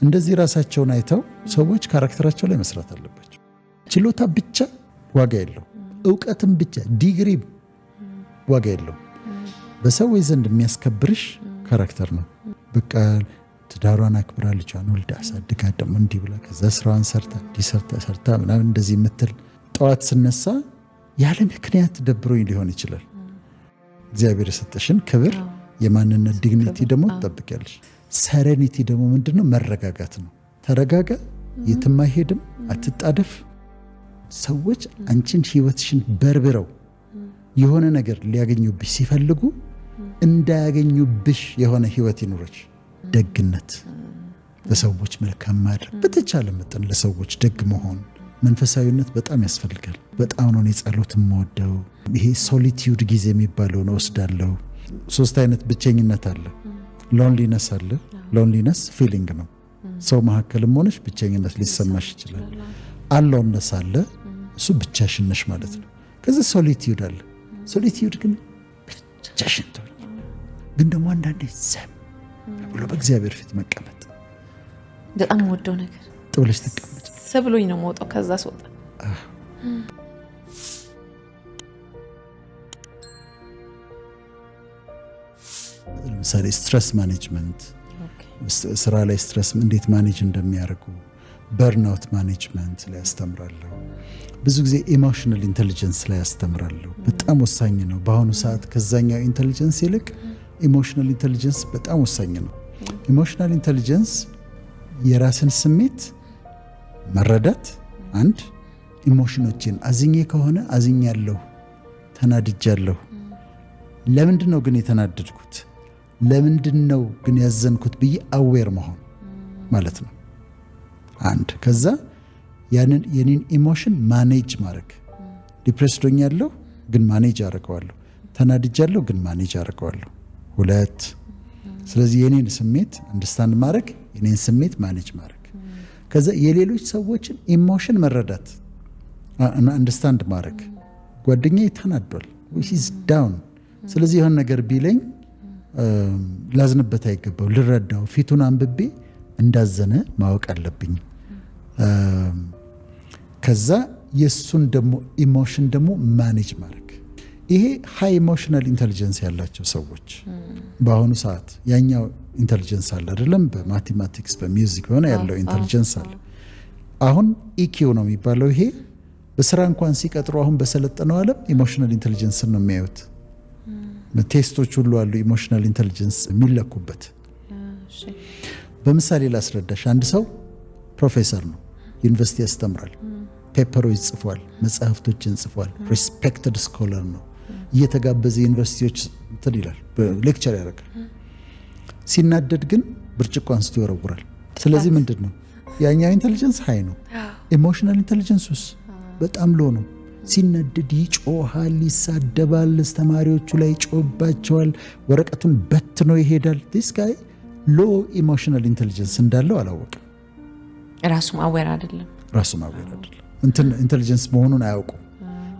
እንደዚህ ራሳቸውን አይተው ሰዎች character ኣቸው ላይ መስራት አለባቸው። ችሎታ ብቻ ዋጋ የለው፣ እውቀትም ብቻ፣ ዲግሪ ዋጋ የለው። በሰዎች ዘንድ የሚያስከብርሽ character ነው። በቃ ትዳሯን አክብራ፣ ልጇን ወልዳ አሳድጋ፣ ደግሞ እንዲህ ብላ፣ ከዛ ስራዋን ሰርታ፣ እንዲህ ሰርታ ሰርታ ምናምን እንደዚህ የምትል። ጠዋት ስነሳ ያለ ምክንያት ደብሮኝ ሊሆን ይችላል። እግዚአብሔር የሰጠሽን ክብር፣ የማንነት dignity ደግሞ ትጠብቂያለሽ። Serenity ደግሞ ምንድነው? መረጋጋት ነው። ተረጋጋ፣ የትም አይሄድም፣ አትጣደፍ። ሰዎች አንቺን ህይወትሽን በርብረው የሆነ ነገር ሊያገኙብሽ ሲፈልጉ እንዳያገኙብሽ የሆነ ህይወት ይኑርሽ። ደግነት፣ ለሰዎች መልካም ማድረግ፣ በተቻለ መጠን ለሰዎች ደግ መሆን፣ መንፈሳዊነት በጣም ያስፈልጋል። በጣም ነው እኔ ጸሎት የምወደው። ይሄ solitude ጊዜ የሚባለውን እወስዳለሁ። ሶስት አይነት ብቸኝነት አለ። Loneliness አለ። Loneliness feeling ነው። ሰው መካከልም ሆነሽ ብቸኝነት ሊሰማሽ ይችላል። Aloneness አለ። እሱ ብቻሽን ነሽ ማለት ነው። ከዚ solitude አለ። Solitude ግን ብቻሽን ትሆኝ፣ ግን ደግሞ አንዳንዴ ዝም ብሎ በእግዚአብሔር ፊት መቀመጥ። በጣም የምወደው ነገር። ጥብለሽ ትቀመጭ። ሰብሎኝ ነው የምወጣው ከዛ ስወጣ። ለምሳሌ stress management፣ ስራ ላይ stress እንዴት manage እንደሚያደርጉ፣ burnout management ላይ አስተምራለሁ። ብዙ ጊዜ emotional intelligence ላይ አስተምራለሁ። በጣም ወሳኝ ነው። በአሁኑ ሰዓት ከዛኛው intelligence ይልቅ emotional intelligence በጣም ወሳኝ ነው። Emotional intelligence የራስን ስሜት መረዳት፣ አንድ emotion ኦችን፣ አዝኜ ከሆነ አዝኛለሁ፣ ተናድጃለሁ። ለምንድን ነው ግን የተናደድኩት? ለምንድን ነው ግን ያዘንኩት ብዬ aware መሆን ማለት ነው። አንድ፣ ከዛ ያንን የኔን emotion manage ማድረግ። Depressed ሆኛለሁ ግን manage አደርገዋለሁ። ተናድጃለሁ ግን manage አደርገዋለሁ። ሁለት፣ ስለዚህ የኔን ስሜት understand ማድረግ፣ የኔን ስሜት manage ማድረግ፣ ከዛ የሌሎች ሰዎችን emotion መረዳት፣ understand ማድረግ። ጓደኛዬ ተናዷል፣ he's down። ስለዚህ የሆነ ነገር ቢለኝ ላዝንበት አይገባው፣ ልረዳው፣ ፊቱን አንብቤ እንዳዘነ ማወቅ አለብኝ። ከዛ የእሱን ደግሞ emotion ደግሞ manage ማድረግ። ይሄ high emotional intelligence ያላቸው ሰዎች፣ በአሁኑ ሰዓት ያኛው intelligence አለ አይደለም፣ በ mathematics፣ በ music በሆነ ያለው intelligence አለ። አሁን EQ ነው የሚባለው። ይሄ በስራ እንኳን ሲቀጥሩ አሁን በሰለጠነው ዓለም emotional intelligence ን ነው የሚያዩት። Test ኦች ሁሉ አሉ emotional intelligence የሚለኩበት። በምሳሌ ላስረዳሽ። አንድ ሰው ፕሮፌሰር ነው፣ ዩኒቨርሲቲ ያስተምራል፣ paper ኦች ጽፏል፣ መጽሐፍቶችን ጽፏል። Respected scholar ነው። እየተጋበዘ ዩኒቨርሲቲዎች እንትን ይላል፣ lecture ያደርጋል። ሲናደድ ግን ብርጭቆ አንስቶ ይወረውራል። ስለዚህ ምንድን ነው? ያኛው intelligence high ነው፣ emotional intelligence ኡስ በጣም low ነው። ሲናደድ ይጮሃል፣ ይሳደባል፣ ተማሪዎቹ ላይ ይጮህባቸዋል፣ ወረቀቱን በትኖ ይሄዳል። This guy low emotional intelligence እንዳለው አላወቅም። ራሱም aware አይደለም። ራሱም aware አይደለም። Intelligence መሆኑን አያውቁም።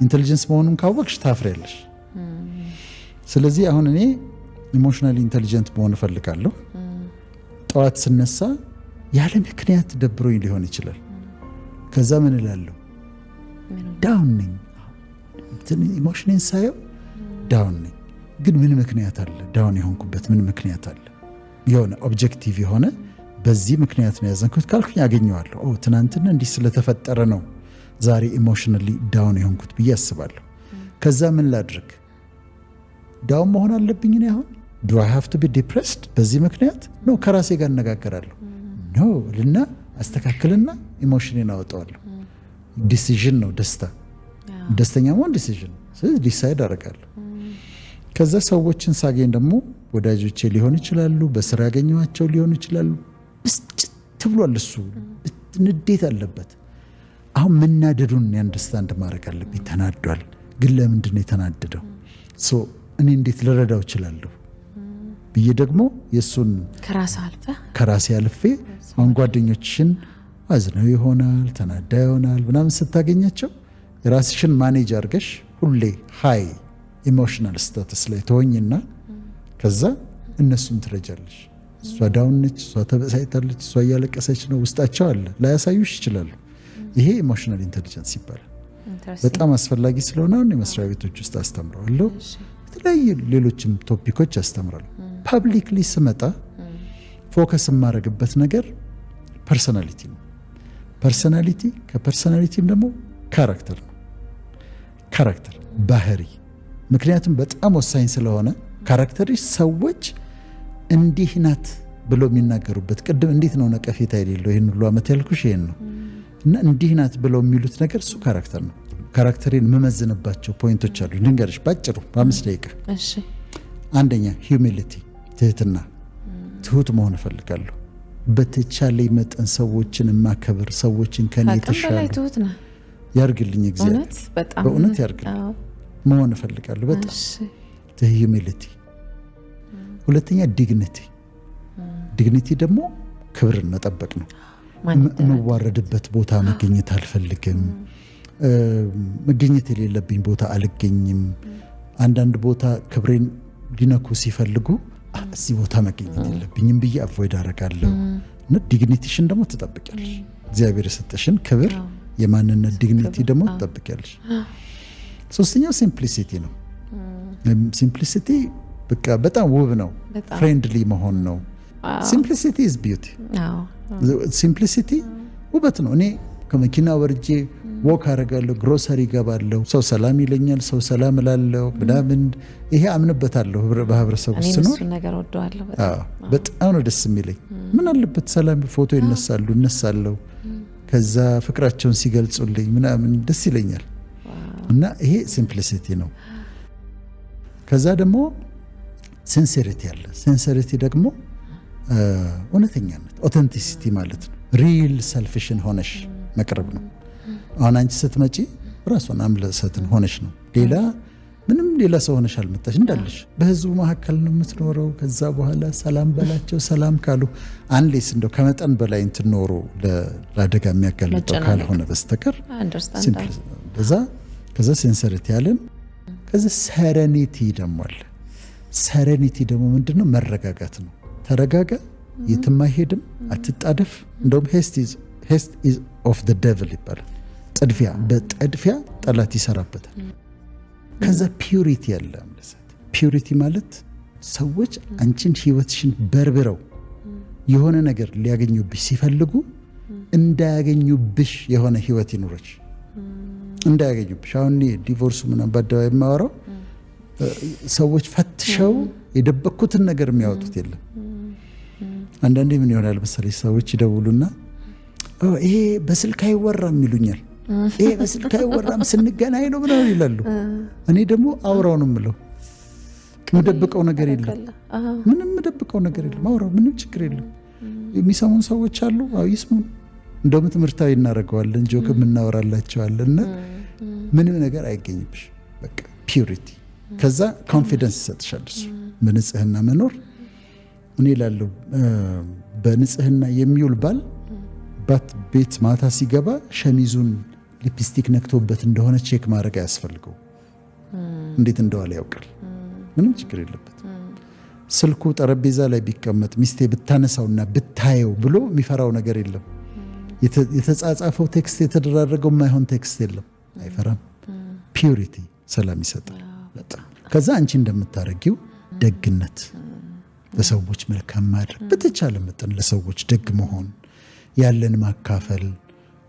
Intelligence መሆኑን ካወቅሽ ታፍሪያለሽ። ስለዚህ አሁን እኔ emotionally intelligent መሆን እፈልጋለሁ። ጠዋት ስነሳ ያለ ምክንያት ደብሮኝ ሊሆን ይችላል። ከዛ ምን እላለሁ? Down ነኝ። Emotion ኔን ሳየው down ነኝ። ግን ምን ምክንያት አለ? Down የሆንኩበት ምን ምክንያት አለ? የሆነ objective የሆነ በዚህ ምክንያት ነው ያዘንኩት ካልኩኝ አገኘዋለሁ። ኦ፣ ትናንትና እንዲህ ስለተፈጠረ ነው ዛሬ emotionally down የሆንኩት ብዬ አስባለሁ። ከዛ ምን ላድርግ? Down መሆን አለብኝ እኔ አሁን? Do I have to be depressed በዚህ ምክንያት? No፣ ከራሴ ጋር እነጋገራለሁ። No እልና አስተካክልና emotion ኔን አወጣዋለሁ። Decision ነው ደስታ፣ ደስተኛ መሆን decision ነው። ስለዚህ decide አደርጋለሁ። ከዛ ሰዎችን ሳገኝ ደግሞ ወዳጆቼ ሊሆኑ ይችላሉ፣ በስራ ያገኘኋቸው ሊሆኑ ይችላሉ። ብስጭት ብሏል እሱ፣ ንዴት አለበት። አሁን መናደዱን understand ማድረግ አለብኝ። ተናዷል፣ ግን ለምንድን ነው የተናደደው? እኔ እንዴት ልረዳው እችላለሁ ብዬ ደግሞ የእሱን ከራሴ አልፌ፣ አሁን ጓደኞችሽን አዝነው ይሆናል፣ ተናዳ ይሆናል ምናምን ስታገኛቸው የራስሽን manage አድርገሽ ሁሌ high emotional status ላይ ትሆኝና ከዛ እነሱን ትረጃለሽ። እሷ down ነች፣ እሷ ተበሳጭታለች፣ እሷ እያለቀሰች ነው። ውስጣቸው አለ፣ ላያሳዩሽ ይችላሉ። ይሄ emotional intelligence ይባላል። በጣም አስፈላጊ ስለሆነ አሁን የመስሪያ ቤቶች ውስጥ አስተምረዋለሁ። የተለያዩ ሌሎችም topic ኦች አስተምራለሁ። Publicly ስመጣ focus የማደርግበት ነገር personality ነው። Personality፣ ከ personality ም ደግሞ character ነው። Character፣ ባህሪ። ምክንያቱም በጣም ወሳኝ ስለሆነ character ሽ ሰዎች እንዲህ ናት ብሎ የሚናገሩበት፣ ቅድም እንዴት ነው ነቀፌታ የሌለው ይህን ሁሉ ዓመት ያልኩሽ ይሄን ነው፣ እና እንዲህ ናት ብለው የሚሉት ነገር እሱ character ነው። Character ኤን የምመዝንባቸው point ኦች አሉ። ልንገርሽ ባጭሩ በ5 ደቂቃ። አንደኛ humility፣ ትህትና፣ ትሁት መሆን እፈልጋለሁ። በተቻለ መጠን ሰዎችን የማከብር፣ ሰዎችን ከኔ የተሻሉ ያርግልኝ እግዚአብሔር፣ በእውነት ያርግልኝ መሆን እፈልጋለሁ። በጣም humility። ሁለተኛ dignity። Dignity ደግሞ ክብርን መጠበቅ ነው። የምዋረድበት ቦታ መገኘት አልፈልግም። መገኘት የሌለብኝ ቦታ አልገኝም። አንዳንድ ቦታ ክብሬን ሊነኩ ሲፈልጉ እዚህ ቦታ መገኘት የለብኝም ብዬ avoid አደርጋለሁ። እና dignity ሽን ደግሞ ትጠብቂያለሽ። እግዚአብሔር የሰጠሽን ክብር፣ የማንነት dignity ደግሞ ትጠብቂያለሽ። ሶስተኛው simplicity ነው። Simplicity በቃ በጣም ውብ ነው። Friendly መሆን ነው። Simplicity is beauty። Simplicity ውበት ነው። እኔ ከመኪና ወርጄ walk አደርጋለሁ፣ ግሮሰሪ እገባለሁ፣ ሰው ሰላም ይለኛል፣ ሰው ሰላም እላለሁ ምናምን። ይሄ አምንበታለሁ። በህብረተሰቡ ውስጥ ስኖር በጣም ነው ደስ የሚለኝ። ምን አለበት ሰላም፣ ፎቶ ይነሳሉ፣ እነሳለሁ። ከዛ ፍቅራቸውን ሲገልጹልኝ ምናምን ደስ ይለኛል። እና ይሄ simplicity ነው። ከዛ ደግሞ sincerity አለ። Sincerity ደግሞ እውነተኛነት፣ authenticity ማለት ነው። Real self ሽን ሆነሽ መቅረብ ነው። አሁን አንቺ ስትመጪ ራሷን አምለሰትን ሆነሽ ነው። ሌላ ምንም ሌላ ሰው ሆነሽ አልመጣሽ። እንዳለሽ በህዝቡ መካከል ነው የምትኖረው። ከዛ በኋላ ሰላም በላቸው። ሰላም ካሉ unless እንደው ከመጠን በላይ እንትን ኖሮ ለአደጋ የሚያጋልጠው ካልሆነ በስተቀር በዛ። ከዛ sincerity ያለን፣ ከዛ serenity ደግሞ አለ። Serenity ደግሞ ምንድን ነው? መረጋጋት ነው። ተረጋጋ፣ የትም አይሄድም፣ አትጣደፍ። እንደውም haste is of the devil ይባላል። ጥድፊያ፣ በጥድፊያ ጠላት ይሰራበታል። ከዛ purity አለ። Purity ማለት ሰዎች አንቺን ህይወትሽን በርብረው የሆነ ነገር ሊያገኙብሽ ሲፈልጉ እንዳያገኙብሽ የሆነ ህይወት ይኑርሽ። እንዳያገኙብሽ። አሁን divorce ኡ ምናምን በአደባባይ የማወራው ሰዎች ፈትሸው የደበቅኩትን ነገር የሚያወጡት የለም። አንዳንዴ ምን ይሆናል መሰለሽ፣ ሰዎች ይደውሉና ይሄ በስልክ አይወራም ይሉኛል። ይሄ በስልክ አይወራም፣ ስንገናኝ ነው ምናምን ይላሉ። እኔ ደግሞ አውራው ነው የምለው። የምደብቀው ነገር የለም። ምንም የምደብቀው ነገር የለም። አውራው፣ ምንም ችግር የለም። የሚሰሙን ሰዎች አሉ። አዎ ይስሙን። እንደውም ትምህርታዊ እናደርገዋለን፣ joke የምናወራላቸዋለን እና ምንም ነገር አይገኝብሽ። በቃ purity። ከዛ confidence ይሰጥሻል። እሱ በንጽህና መኖር። እኔ እላለሁ፣ በንጽህና የሚውል ባል ባት ቤት ማታ ሲገባ ሸሚዙን ሊፕስቲክ ነክቶበት እንደሆነ check ማድረግ አያስፈልገው። እንዴት እንደዋለ ያውቃል። ምንም ችግር የለበት። ስልኩ ጠረጴዛ ላይ ቢቀመጥ ሚስቴ ብታነሳውና ብታየው ብሎ የሚፈራው ነገር የለም። የተጻጻፈው text፣ የተደራረገው የማይሆን text የለም። አይፈራም። Purity ሰላም ይሰጣል በጣም። ከዛ አንቺ እንደምታረጊው ደግነት፣ ለሰዎች መልካም ማድረግ፣ በተቻለ መጠን ለሰዎች ደግ መሆን፣ ያለን ማካፈል።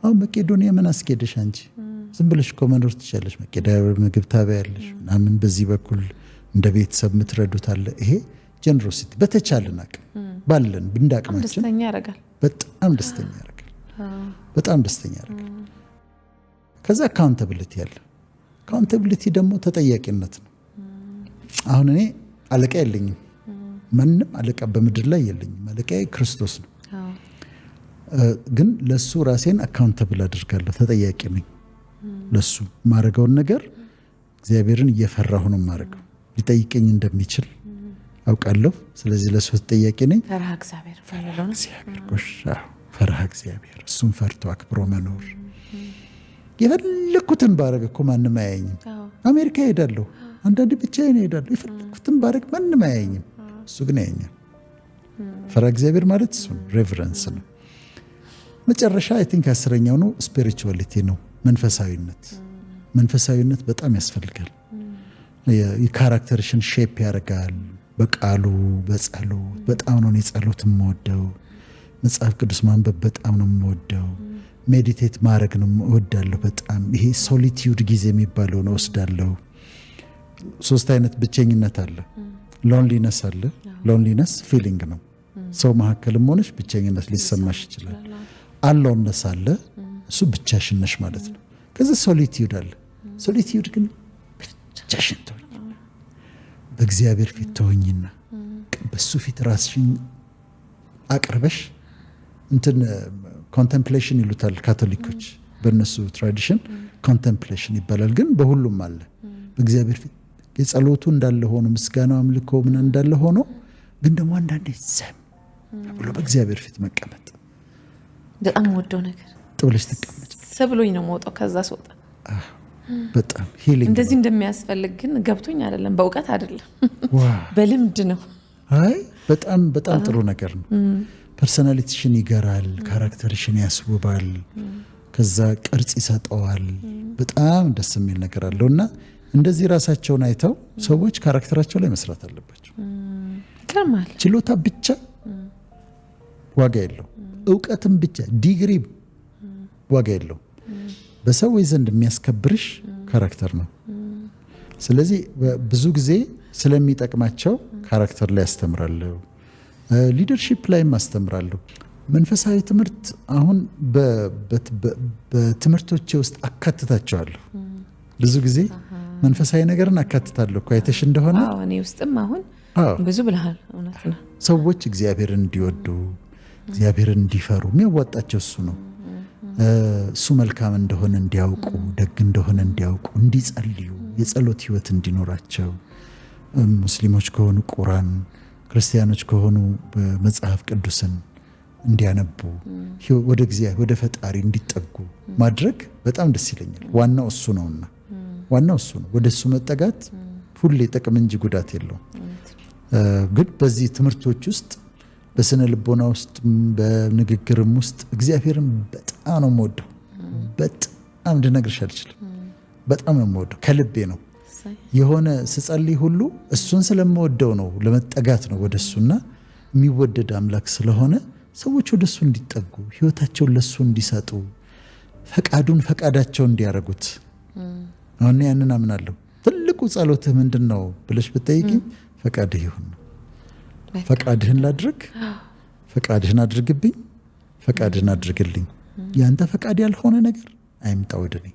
አሁን መቄዶንያ ምን አስኬደሽ አንቺ? ዝም ብለሽ እኮ መኖር ትችያለሽ። መቄዶንያ ምግብ ታበያለሽ ምናምን፣ በዚህ በኩል እንደ ቤተሰብ የምትረዱት አለ። ይሄ generosity፣ በተቻለን አቅም ባለን እንደ አቅማችን በጣም ደስተኛ ያደርጋል። በጣም ደስተኛ ያደርጋል። ከዛ accountability አለ። Accountability ደግሞ ተጠያቂነት ነው። አሁን እኔ አለቃ የለኝም። ማንም አለቃ በምድር ላይ የለኝም። አለቃዬ ክርስቶስ ነው። ግን ለሱ ራሴን accountable አድርጋለሁ። ተጠያቂ ነኝ። ለሱ የማደርገውን ነገር እግዚአብሔርን እየፈራሁ ነው የማደርገው። ሊጠይቀኝ እንደሚችል አውቃለሁ። ስለዚህ ለሱ ተጠያቂ ነኝ። ፈሪሃ እግዚአብሔር። ፈሪሃ እግዚአብሔር፣ እሱን ፈርቶ አክብሮ መኖር። የፈለግኩትን ባረግ እኮ ማንም አያየኝም። አሜሪካ እሄዳለሁ፣ አንዳንዴ ብቻዬን እሄዳለሁ። የፈለግኩትን ባረግ ማንም አያየኝም። እሱ ግን ያየኛል። ፈሪሃ እግዚአብሔር ማለት እሱ ነው፣ reverence ነው። መጨረሻ I think 10ኛው ነው፣ spirituality ነው፣ መንፈሳዊነት። መንፈሳዊነት በጣም ያስፈልጋል። የ character ሽን shape ያደርጋል። በቃሉ፣ በጸሎት። በጣም ነው እኔ ጸሎት የምወደው። መጽሐፍ ቅዱስ ማንበብ በጣም ነው የምወደው። Meditate ማድረግ ነው እወዳለሁ በጣም። ይሄ solitude ጊዜ የሚባለውን እወስዳለሁ። ሶስት አይነት ብቸኝነት አለ። Loneliness አለ። Loneliness feeling ነው። ሰው መካከልም ሆነሽ ብቸኝነት ሊሰማሽ ይችላል። Aloneness አለ። እሱ ብቻሽን ነሽ ማለት ነው። ከዚ solitude አለ። Solitude ግን ብቻሽን ትሆኝና በእግዚአብሔር ፊት ትሆኝና በሱ ፊት ራስሽን አቅርበሽ፣ እንትን contemplation ይሉታል ካቶሊኮች። በእነሱ tradition contemplation ይባላል፣ ግን በሁሉም አለ። በእግዚአብሔር ፊት የጸሎቱ እንዳለ ሆኖ፣ ምስጋናው፣ አምልኮ ምን እንዳለ ሆኖ፣ ግን ደግሞ አንዳንዴ ዝም ብሎ በእግዚአብሔር ፊት መቀመጥ። በጣም ወደው ነገር። ጥብለሽ ትቀመጭ። ሰብሎኝ ነው የምወጣው ከዛ ስወጣ። በጣም healing። እንደዚህ እንደሚያስፈልግ ግን ገብቶኝ አይደለም፣ በእውቀት አይደለም፣ በልምድ ነው። አይ፣ በጣም በጣም ጥሩ ነገር ነው። Personality ሽን ይገራል፣ character ሽን ያስውባል፣ ከዛ ቅርጽ ይሰጠዋል። በጣም ደስ የሚል ነገር አለው እና እንደዚህ ራሳቸውን አይተው ሰዎች character ኣቸው ላይ መስራት አለባቸው። ይገርማል። ችሎታ ብቻ ዋጋ የለው፣ እውቀትም ብቻ፣ ዲግሪም ዋጋ የለው። በሰዎች ዘንድ የሚያስከብርሽ character ነው። ስለዚህ ብዙ ጊዜ ስለሚጠቅማቸው character ላይ አስተምራለሁ፣ leadership ላይም አስተምራለሁ። መንፈሳዊ ትምህርት አሁን በትምህርቶቼ ውስጥ አካትታቸዋለሁ። ብዙ ጊዜ መንፈሳዊ ነገርን አካትታለሁ እኮ፣ አይተሽ እንደሆነ። እኔ ውስጥም አሁን ብዙ ብልሃል። እውነት ነው። ሰዎች እግዚአብሔርን እንዲወዱ፣ እግዚአብሔርን እንዲፈሩ፣ የሚያዋጣቸው እሱ ነው። እሱ መልካም እንደሆነ እንዲያውቁ፣ ደግ እንደሆነ እንዲያውቁ፣ እንዲጸልዩ፣ የጸሎት ህይወት እንዲኖራቸው፣ ሙስሊሞች ከሆኑ ቁራን፣ ክርስቲያኖች ከሆኑ መጽሐፍ ቅዱስን እንዲያነቡ፣ ወደ እግዚአብሔር፣ ወደ ፈጣሪ እንዲጠጉ ማድረግ በጣም ደስ ይለኛል። ዋናው እሱ ነውና፣ ዋናው እሱ ነው። ወደ እሱ መጠጋት ሁሌ ጥቅም እንጂ ጉዳት የለውም። ግን በዚህ ትምህርቶች ውስጥ፣ በስነ ልቦና ውስጥ፣ በንግግርም ውስጥ እግዚአብሔርን በጣም ነው የምወደው። በጣም ልነግርሽ አልችልም። በጣም ነው የምወደው፣ ከልቤ ነው። የሆነ ስጸልይ ሁሉ እሱን ስለምወደው ነው፣ ለመጠጋት ነው ወደ እሱና የሚወደድ አምላክ ስለሆነ ሰዎች ወደ እሱ እንዲጠጉ፣ ህይወታቸውን ለእሱ እንዲሰጡ፣ ፈቃዱን ፈቃዳቸው እንዲያደርጉት። አሁን ያንን አምናለሁ። ትልቁ ጸሎትህ ምንድን ነው ብለሽ ብትጠይቂኝ ፈቃድህ ይሁን ነው። ፈቃድህን ላድርግ፣ ፈቃድህን አድርግብኝ፣ ፈቃድህን አድርግልኝ። ያንተ ፈቃድ ያልሆነ ነገር አይምጣ ወደ እኔ።